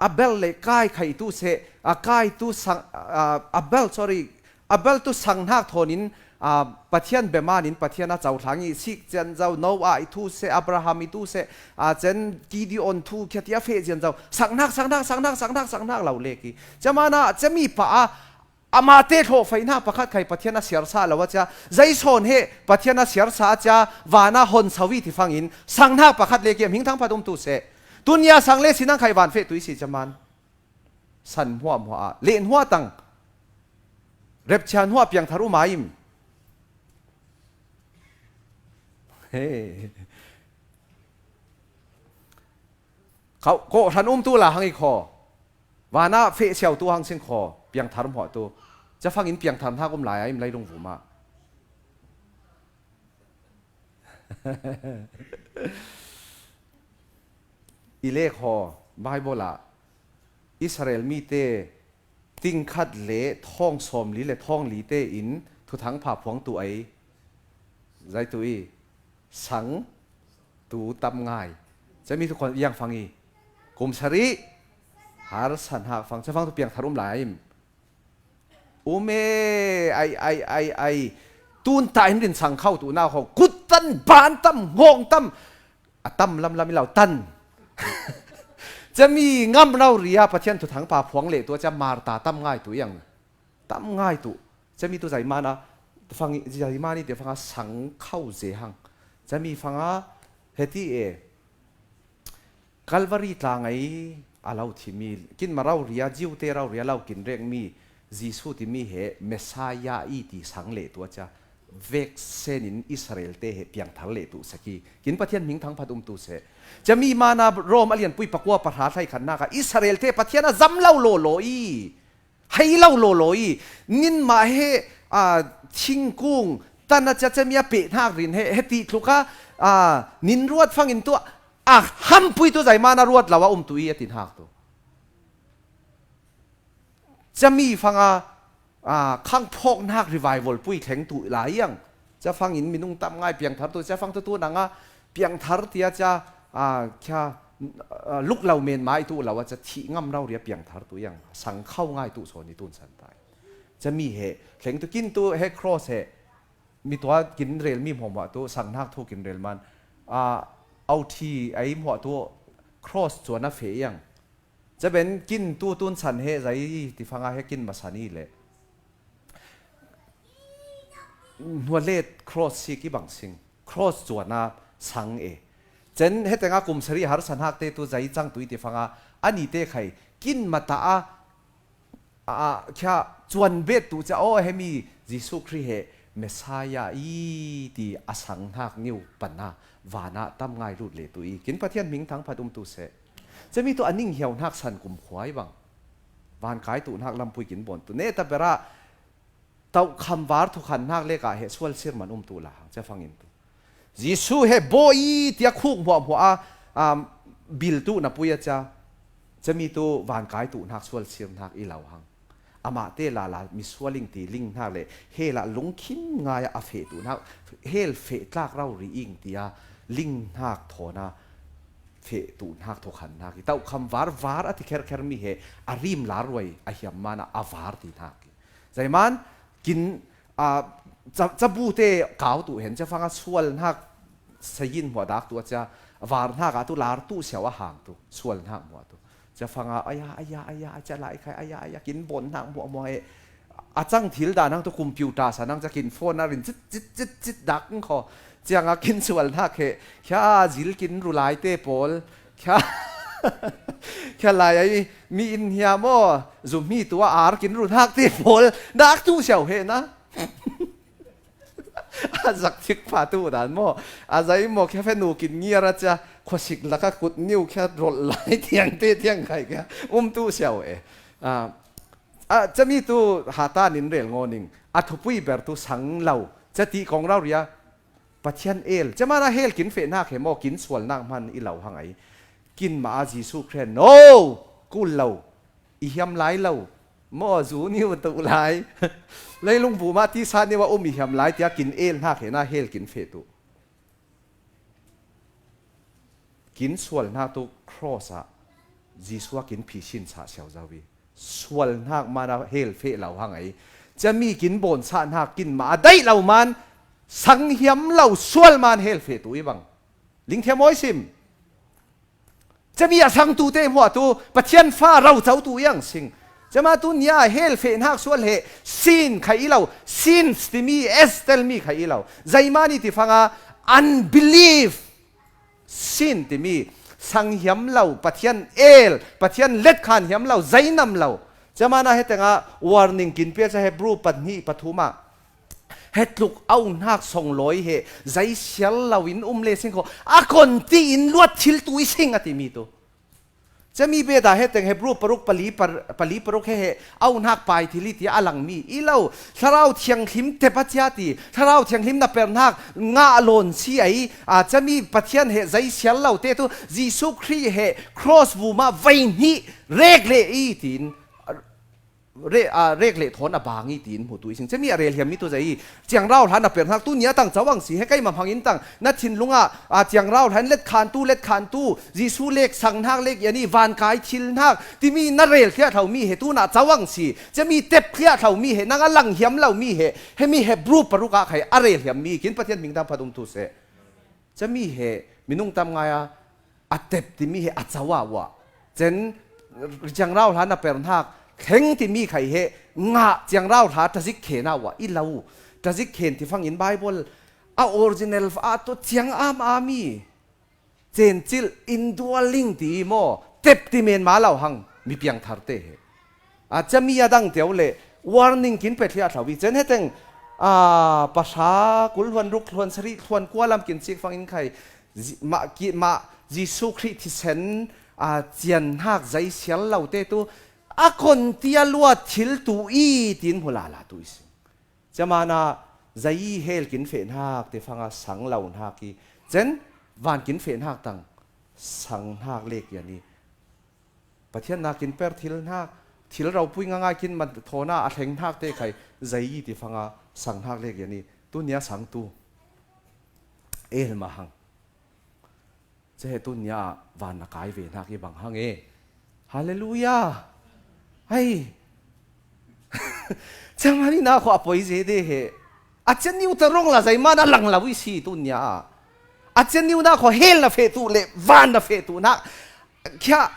Abel le Kai khai tu se, ah, Kai tu sang, ah, Abel, sorry, Abel tu sang hnak thawn in, ah, Pathian beman in Pathian a cohlang i sik zian zo Noah i tu se, Abraham i tu se, ah, cen Gideon tu khia tia feh zian zo sang hnak, sang hnak, sang hnak, sang hnak, sang hnak lo lek i. Camana, cami pa a, Amate hlawhfaihnak pakhat khai Pathian a siarsa lo a cia, zei sawn he Pathian a siarsa a cia, vana hon so i ti fangin, sanghnak pakhat le kiam hing thangphat um tu seh. Tunia sang le sinang khai van feh tu i si caman. San hmuahhmuah ah, leh hnuah tang, repchia hnuah piangthar um a im. He. Kawh, kawh hran um tu la hang i khaw. Vanah feh siau tu hang sing khaw, piangthar hmuah tu. Cafang in piangthar hnak um lai a im leilung vum ah. I le khaw, Bible ah Israel mite tingkhat le thawng sawmli le thawng li te in thuthang pha phuang tu ai. Zai tu i sang tu tam ngai. Cami tu khaw iang fang i. Kum sarih. Har san hak fang. Cafang tu piangthar um lai a im. Um e, ai, ai, ai, ai. Tun ta in rin sang khau tu na khaw. Kut tan, ban tam, ngawng tam. A tam lamlam i lau tan. Cami ngam rau ria Pathian thuthang pa phuang le tu a ca Marta tam ngai tu iang. Tam ngai tu. Cami tu zaimana, fang, zaimani te fanga sang khau ze hang. Cami fanga, heti e. Calvary tlang ai a lo thimi, kin ma rau ria, Jew te rau ria lo kin rek mi, Jesu timi he, Messiah i ti sang le tu a ca. Vek sen in Israel te he piangthar le tu saki. Kin Pathian hming thangphat um tu se. Cami mana Rom a lian pui pakua pahra thlai khat naka Israel te Pathian a zam lo lo lo i. Hei lo lo lo i. Nin mah he, a, thingkung tan a cia cami a peh hnak rin he, he ti tluka, a, nin ruat fangin tu a hampui tu zaimana ruat lo a um tu i a ti hnak tu. Cami fanga, a, khangphawknak revival pui thleng tu lai iang. Cafang in minung tam ngai piangthar tu, cafang tu tu nanga piangthar tia ca, a, kia, a, luk lo men mai tu lo a ca thih ngam rau ria piangthar tu iang. Sang khau ngai tu sawn i tun san tai. Cami he, thleng tu kin tu he cross he, mi tua kin rel mi hmuahhmuah tu, sang hnak thu kin rel man. A, authi ai hmuah tu cross cuan a feh iang. Caben kin tu tun san he zai ti fanga he kin ma san i le. Hnualet cross si ki bang sing. Cross cuan a sang e. Cen he tenga kum sari har san hak te tu zai cang tu i ti fanga. Ani te khai. Kin ma ta a a, a, khia chuan bet tu cia aw hemi Jesu Khrih he Messiah i ti a sang hnak niu pana vana tam ngai lut le tu i kin Pathian hming thangphat um tu seh. Cemi tu a ning hiau hnak san kum khua i bang. Van kai tu hnak lampui kin bawn tu. Ne ta bera tauh kham var thukhan hnak lekah he sual sir man um tu la hang cia fangin tu. Jesu he baw i tia khuk hmuahhmuah a, um, bil tu na pui a cia. Cemi tu van kai tu hnak sual sir hnak i lo hang. Amah te lala misual ing ti ling hnak le hel ah lungkhim ngai a feh tu hnak, hel feh tlak rau ri ing tia ling hnak thawn a feh tu hnak thukhan hnak i tauh kham var var a ti kherkher mi he a rim lar ruai a hiam man a a var ti hnak i. Zaiman kin, a, ca, cabu te kau tu hen cia fanga sual hnak sayin hmuah dak tu a cia var hnak a tu lar tu siau a hang tu sual hnak hmuah tu. Cia fanga aya, aya, aya, a cia lai khai, aya, aya, kin bawn hnak hmuah hmuah he. A cang thil dah nang tu computer sa nang cia kin phone a rin cit, cit, cit, cit dak kho. Cianga kin sual hnak he. Khia zil kin ru lai te pawl. Khia, khia lai ai mi in hiam aw. Zum hi tu a ar kin ru hnak te pawl. Dak tu siau he na. A zak thik pha tu dan maw. A zai maw khia fe nu kin ngiar a cia khuasik laka kut niu khia rol lai tiang te tiang khai khia um tu siau e. A, a, cami tu hata nin rel ngaw ning. A thupui ber tu sang lo. Ca ti kong rau ria. Pathian el. Cama na hel kin feh nak he maw kin sual nak hman i lo hang ai. Kin ma a Jesu Khrih. No! Kul lo. I hiam lai lo. Maw zu niu tu lai. Leilung bu ma ti sa niu a um i hiam lai tia kin el hnak he na hel kin feh tu. Kin sual hnak tu cross ah Jesu a kin phi sin sa siau zau i. Sual hnak man a hel feh lo hang ai. Cami kin bawn sa hnak kin ma a daih lo man sang hiam lo sual man hel feh tu i bang. Lingthiam awi sim. Cami a sang tu te hmuah tu Pathian fa rau cau tu iang sing. Cama tu nia hel feh hnak sual he sin khai i lo. Sins timi, S tel mi khai i lo. Zaimani ti fanga unbelief. Sin timi sang hiam lo, Pathian el, Pathian let khan hiam lo, zainam lo. Cama na he tenga warning kin pia ca Hebrew pahnih pathum ah. Hetluk au hnak song lawi he, zai sial lo in um le sing kho. A kon ti in luat thil tu i sing a timi tu. Cami beda he teng Hebrew paruk pali par-, pali paruk he he, au hnak pai thil i ti a lang mi. I lo, Thlarau Thianghlim tep a cia ti, Thlarau Thianghlim na per hnak ngah lawn si ai, a cami Pathian he zai sial lo te tu, Jesu Khrih he cross vuma vai hnih rek le i tin, re-, a, rek leh thawn a bang i tiin hmu tu i sing. Cemi a rel hiam mi tu zai i, ciangrau hlan a per hnak tu nia tang cawang si, he keimah hmangin tang, na thinlung ah, a, ciangrau hlan let khan tu, let khan tu, Jesu lek sang hnak lek i ani, vankai thil hnak, timi na rel thliah thlo mi he tu na cawang si. Cemi tep thliah thlo mi he, nang a lang hiam lo mi he, hemi Hebrew paruk ah khai a rel hiam mi, kin Pathian hming tam phat um tu seh. Cami he, minung tam ngai a, a tep timi he a cawa uah. Cen ciangrau hlan a per hnak, thleng timi khai he, ngah ciangrau hla tazik khen a uah, i lo. Tazik khen ti fangin Bible, a original a tu ciang am ami. Cencil, indwelling ti maw, tep ti men ma lo hang, mi piang thar te he. A cami a dang teu le, warning kin pe thliah thlo i. Cen he teng, a, pahra, kul hluan ruk hluan sari, hluan kua lam kin sik fangin khai, Ji-, mah, ki-, mah Jesu Khrih thisen, a, cian hnak zai sial lo te tu, a kon tia luat thil tu i tin hmu lala tu i si. Cama na zai i hel kin feh hnak te fanga sang lo hnak i. Cen van kin feh hnak tang sang hnak lek i ani. Pathian nakin per thil hnak, thil ropui ngangai kin man thawn a a thleng hnak te khai zai i ti fanga sang hnak lek i ani. Tunia sang tu. El ma hang. Cehe tunia van na kai ve hnak i bang hang e. Halleluia. Hei. Cama ni na kho a poi ze de he. A cen niu ta rong la zai ma na lang lo i si tunia. A cen niu na kho hel na feh tu le van na feh tu na. Khia,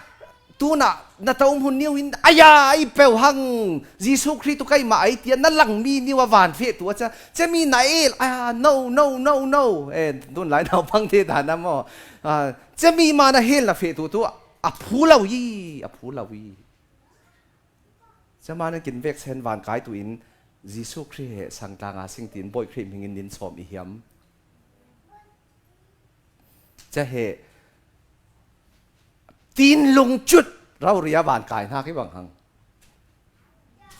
tuna, na ta um hun niu in, aya, i peu hang, Jesu Khrih tu keimah ai tia, na lang mi niu a van feh tu a ca, cemi na el, aya, no, no, no, no. Eh, tun lai naupang te dan a maw. Ah, cemi ma na hel na feh tu tu, a phu lo i, a phu lo i. Cia manin kin veksen vankaitu in Jesu Khrih he sangtlanga sing tiin Bawi Khrih hmingin nin sawm i hiam? Cia he tin lungcut rauria vankai hnak hi bang hang.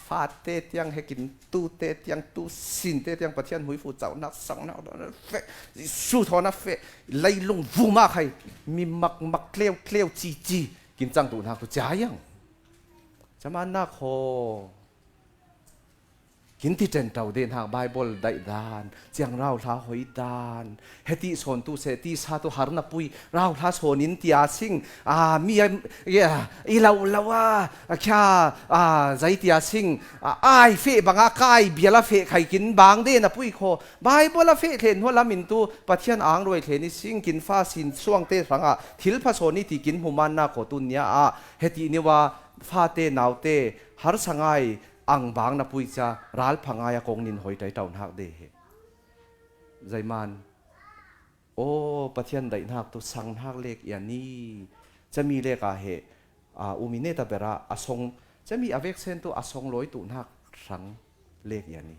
Fate tiang hekin tute tiang tu sinte tiang Pathian huifu cauhnak sangnak feh, Jesu thawn a feh, leilung vuma khai mi makmak kleukleu cici kin cang duhnak tu cia hiang. Cia manin nak haw. Kin ti ṭen ṭau deh hnak Baibal daih dan, ciang rauhla hoi dan, heti sawn tu seh, tisa tu har na pui, rauhla sawn in tia sing, a, mi a, i, a, i lo lo a, a khia, a, zei tia sing, a, ai feh banga kai biala feh khai kin bang deh na pui khaw. Baibal a feh thlen hua lam in tu Pathian ang ruai thlen i sing kin fa sin suangte hrangah thil pha sawn i ti kin hmuman nak khaw tu nia ah heti niwa fate naute harsa ngai ang bang na pui cia ral pha ngai a kong nin hoi ṭai ṭau hnak de he. Zeiman. Aw, Pathian daihnak tu sang hnak lek ia ni. Cami lek ah he, a, umi neta berah a song, cami a veksen tu a song lawi tu hnak hrang lek ia ni.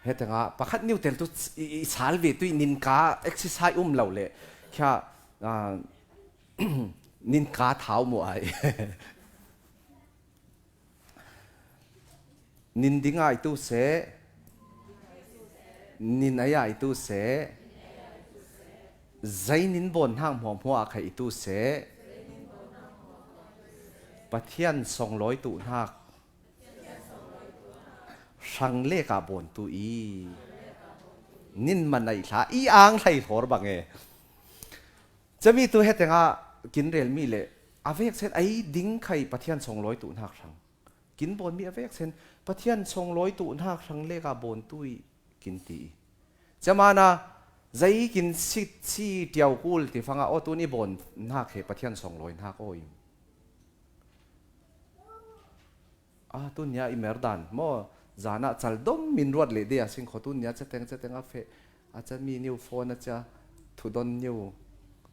He tengah pakhat niu tel tu i, i sal ve tu i ninka exercise um lo le. Khia, a, ninka thau mu ai. Nin ding ai tu seh, nin ai ai tu seh, zei nin bawn hnak hmuahhmuah ah khai i tu seh, Pathian songlawi tu hnak hrang lek ah bawn tu i nin man ai hla i ang hlai hlawr bang e. Cami tu he tengah kin relmi le a veksen ei ding khai Pathian songlawi tu hnak hrang. Kin bawnmi a veksen Pathian songlawi tu hnak hrang lek ah bawn tu i kin ti i. Camana zei kin si, si tiau kul ti fanga aw tun i bawn hnak he Pathian songlawi hnak aw i. A, tun nia i mer dan maw, zan ah caldom min ruat leh deh a sing khaw tun nia cateng cateng a feh, a cami niu phone a cia, thudon niu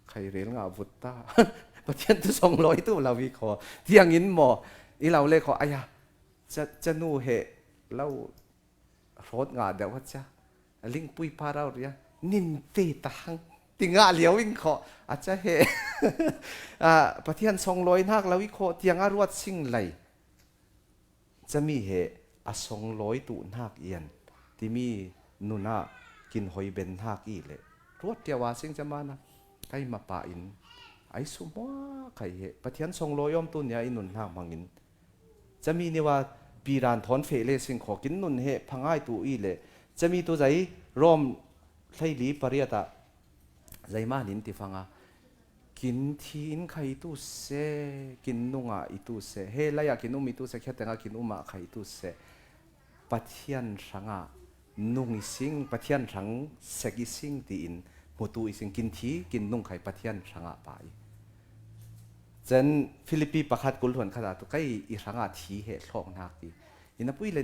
khai rel ngah vut ta. Pathian tu songlawi tu lo i khaw. Tiangin maw, i lo le khaw, aya, ca, canu he lo hrawt ngah deuh a cia. A lingpui pa rau ria, nin te ta hang. Ti ngah liau in khaw, a cia he. A, Pathian songlawi hnak lo i khaw, tiang a ruat sing lai. Cami he a songlawi tu hnak ian timi nunah kin hoi ben hnak i le ruat tiau a sing camana kai mapa in ai sumua kai he Pathian songlawi awm tu nia i nun hnak hmangin cami niwa piran thawn feh le sing khaw kin nun he phangai tu i le cami tu zai Rom hleili pariat ah zaiman in ti fanga kin thi in kha i tu seh, kin nungah i tu seh, he lai ah kin um i tu seh, khia tengah kin um ah kha i tu seh, Pathian hrangah nung i sing, Pathian hrang sek i sing tiin hmutu i sing, kin thi kin nung khai Pathian hrangah pa i. Cen Philippi pakhat kul hluan khat ah tu kei i hrangah thi he thlawk hnak i. I na pui le,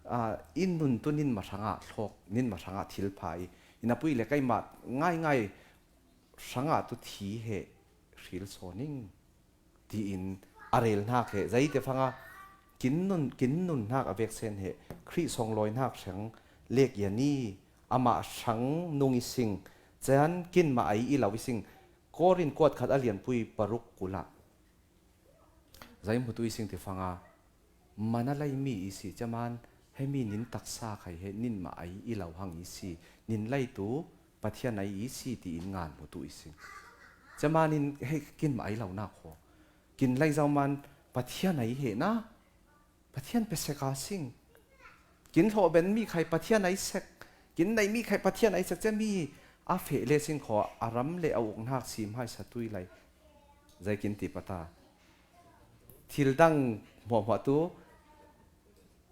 ah, i nun tu ninma hrangah thlawk, ninma hrangah thil pha i. I na pui le keimah ngaingai hrangah tu thi he hril sawn ing tiin a rel hnak he. Zei te fanga kin nun, kin nun hnak a veksen he Khrih songlawi hnak hrang lek ia ni amah hrang nung i sing. Can kin mah ai i lo i sing. Korin kuat khat a lianpui paruk kulah. Zai hmutu i sing ti fanga mana lei mi i si, caman hemi nin taksa khai he nin mah ai i lo hang i si, nin lei tu Pathian ai i si tiin ngan hmutu i sing. Caman in he kin mah ai lo nak haw. Kin lei zoman Pathian ai he na, Pathian pe sek a sing. Kin hlawh ben mi khai Pathian ai sek. Kin nei mi khai Pathian ai sek. Cia mi a feh le sing khaw a ram le a uk hnak sim hai sa tui lai. Zai kin ti pata. Thil dang hmuahhmuah tu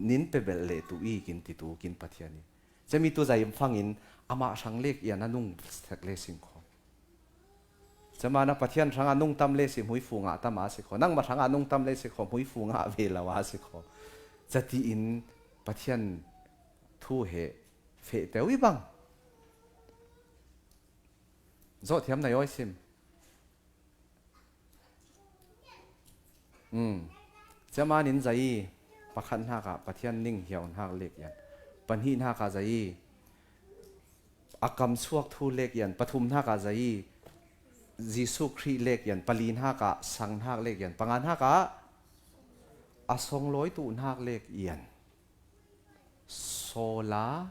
nin pe belh le tu i kin ti tu kin Pathian i. Cia mi tu zai fangin amah hrang lek ian a nung sek le sing khaw. Camana Pathian hrangah nungtam le si hmuifu ngah tam a si khaw. Nangmah hrangah nungtam le si khaw, hmuifu ngah ve lo a si khaw. Catiin Pathian thu he feh teu i bang. Zawh thiam na yawi sim. Um. Ciaman in zai i, pakhat hnakah Pathian ning hiau hnak lek ian, pahnih hnakah zai i, a kamsuak thu lek ian, pathum hnakah zai i, Jesuh Khrih lek ian, pali hnakah sang hnak lek ian, panga hnakah a songlawi tuh hnak lek ian. Sola,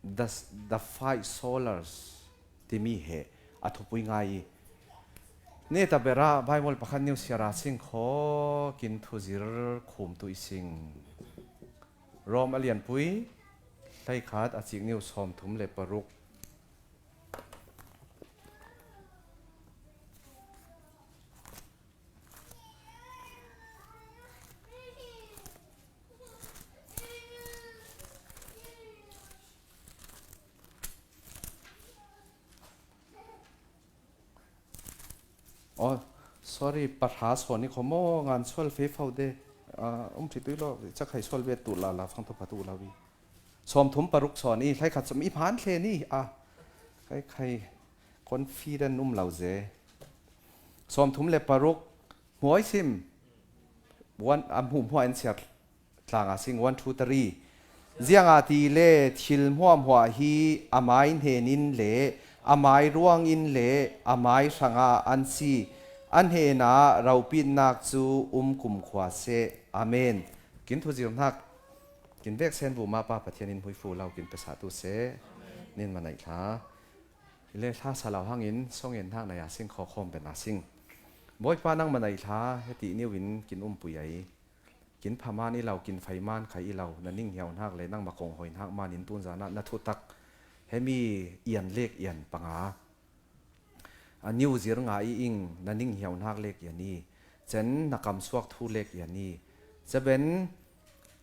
the, the five solas timi he a thupui ngai i. Neta berah Bible pakhat niu siara sing kho kin thuzir khum tu i sing. Rom a lianpui, hleikhat a cik niu sawmthum le paruk. Oh, sorry, pahra sawn i kho maw, ngan sual fe fau de. Ah, um thitui lo, cakhai sual bet tu la la, fang to pa tu la wi. Sawmthum paruk sawn i, hleikhat sawm i phan thlen i, ah, khai khai confident um lo ze. Sawmthum le paruk, hmuai sim. One, a hmuh hmuah in siar tlanga sing, one, two, three. Ziangahtile thil hmuahhmuah hi a mai hnenin le a mai ruangin le a mai hranga an si, a hnena ropitnak cu um kumkhua seh. Amen. Kin thuzir hnak, kin vek sen vuma pa Pathian in hmuifu lo kin pesa tu seh. Nin manaih hla. Hile hla sa lo hangin songen hnak na ya sing kho khawm ben a sing. Bawipa nang manaih hla, heti niu in kin umpui ai. Kin phaman i lo, kin feiman khai i lo, na ning hiau hnak le nangma kong hoi hnak man in tunzan ah na thutak hemi ian lek ian panga. A niu zir nga i ing, na ning hiau hnak lek ian i, cen na kamsuak thu lek ian i, ceben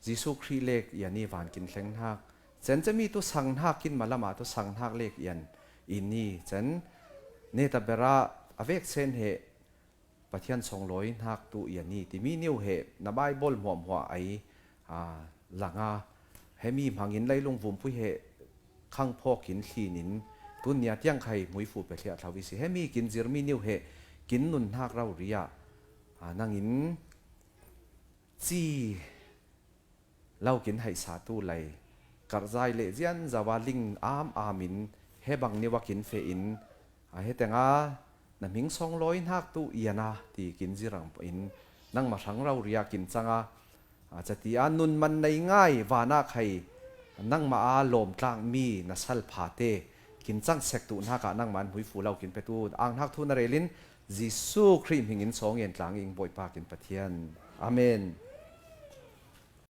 Jesuh Khrih lek ian i van kin thleng hnak, cen cemi tu sang hnak, kin malam ah tu sang hnak lek ian in i, cen neta berah a vek sen he Pathian songlawi hnak tu ian i timi niu he na Bible hmuahhmuah ai, ah, langa hemi hmangin leilung vumpui he khang phawk in thlin in tun nia tiang khai hmuifu pe thliah thlau i si. Hemi kin zirmi niu he kin nun hnak rori ah, ah, nangin ci lo kin haihsa tu lai, karhzai le zianzo a ling am am in he bang niu a kin feh in, a he tenga na hming songlawi hnak tu ian a ti kin zirang in nangma hrang rori ah kin cang a, a cati a nun man nei ngai vanah khai nangma a lawm tlakmi na salphate kin cang sek tu hnak ah nangma an hmuifu lo kin pe tu ang hnak thu na rel in Jesuh Khrih hming in sawng ian tlang ing Bawipa kin Pathian. Amen.